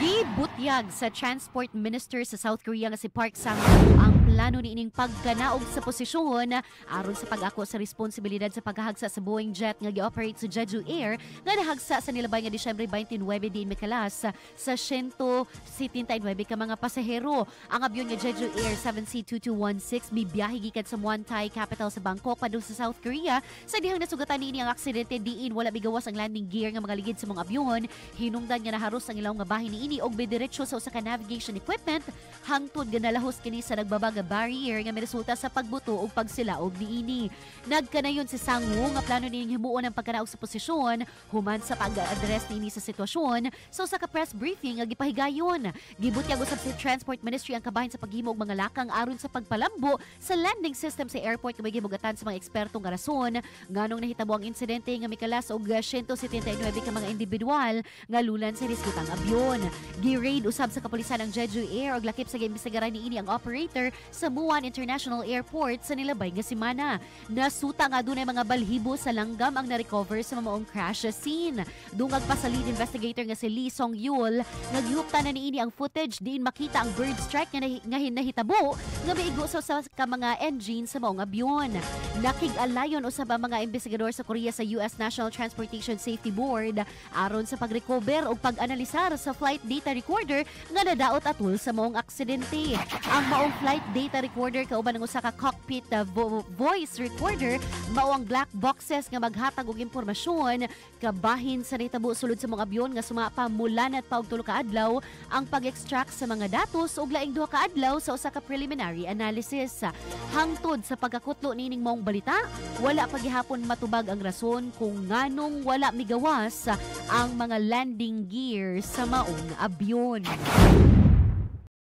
Gibutyag sa Transport Minister sa South Korea nga si Park Sang-woo ang plano niining pagkanaog sa posisyon aron sa pag-ako sa responsibilidad sa paghahagsa sa Boeing jet nga gi-operate sa Jeju Air nga nahagsa sa nilabay nga Disyembre 29 diin mikalas sa 179 ka mga pasahero. Ang abyon nga Jeju Air 7C2216 mibiyahe gikan sa Muay Thai capital sa Bangkok padung sa South Korea sa dihang nasugatan niini ang aksidente diin wala migawas ang landing gear nga mga ligid sa mga abyon. Hinungdan nga naharos ang ilaw nga bahin niini og midiretso sa usa ka navigation equipment hangtod nga nalahos kini sa nagbaba nga barrier nga miresulta sa pagbuto ug pagsilaob niini. Nagkanayon si Sangwoo nga plano nining himuon ang pagkanaog sa posisyon human sa pag-address niini sa sitwasyon sa usa ka press briefing nga gipahigayon. Gibutyag usab sa Transport Ministry ang kabahin sa paghimo og mga lakang aron sa pagpalambo sa landing system sa airport nga may gibugatan sa mga eksperto nga rason nganong nahitabo ang insidente nga mikalas og 179 ka mga individual nga lulan sa hinisgutang abyon. Gi-raid usab sa kapulisan ang Jeju Air og lakip sa giimbestigaran niini ang operator sa Muan International Airport sa nilabay nga semana. Nasuta nga dunay mga balhibo sa langgam ang na-recover sa maong crash scene. Dungag pa sa lead investigator nga si Lee Song Yul nga gihupta na niini ang footage diin makita ang bird strike nga nahitabo nga miigo sa usa ka mga engine sa maong abyon. Nakig-alayon usab ang mga investigador sa Korea sa US National Transportation Safety Board aron sa pag-recover ug pag-analisar sa flight data recorder nga nadaot atul sa maong aksidente. Ang maong flight data recorder kauban ng usa ka cockpit voice recorder mao ang black boxes nga maghatag og impormasyon kabahin sa nahitabo sulod sa mga abyon nga sumapa mulanat pa og 3 ka adlaw ang pag-extract sa mga datos ug laing 2 ka adlaw sa usa ka preliminary analysis. Hangtod sa pagkakutlo nining maong balita, wala pa gihapon matubag ang rason kung nganong wala migawas ang mga landing gear sa maong abyon.